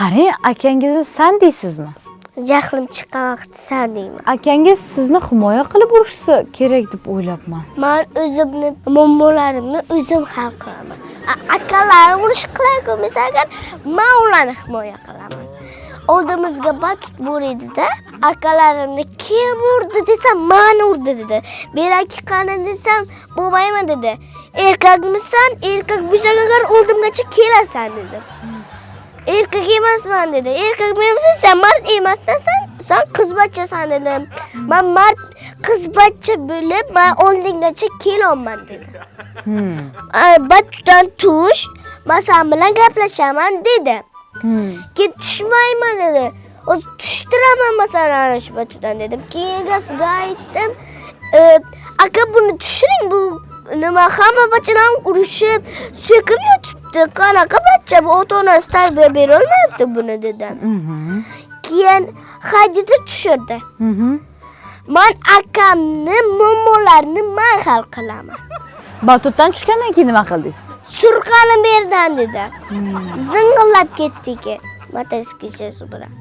Qarang, akangizni san deysizmi? Jahlim chiqqan vaqtda san deyman. Akangiz sizni himoya qilib urishsa kerak deb o'ylabman. Man o'zimni muammolarimni o'zim hal qilaman. Akalarim urush qilay ko'rmasa agar, man ularni himoya qilaman. Oldimizga batut bor edida, akalarimni kim urdi desam, man urdi dedi. Beraki qani desam, bo'lmayman dedi. Erkakmisan? Erkak bo'lsang agar oldimgacha kelasan dedi. Erkak emasman dedi. Erkak emassan, sen mard emassan, sen qizbachasan dedim. Man mard qizbacha bo'lib, man oldingacha kelolman dedi. Batutdan tush, man sen bilan gaplashaman dedi. Keyin tushmayman dedi. O'zi tushtiraman masalan ana shu batutdan dedim. Keyin egasiga aytdim. Aka, buni tushiring, bu nima, hamma bachalar urushib so'kib yotibdi. Qanaqa bacha bu, ota onasi tarbiya berolmayapti buni dedim. Keyin haydida tushirdi. Man akamni muammolarini man hal qilaman. Batutdan tushgandan keyin nima qildingiz? Surqanim berdan dedi. Zing'illab ketdi ki mototsiklchasi bilan.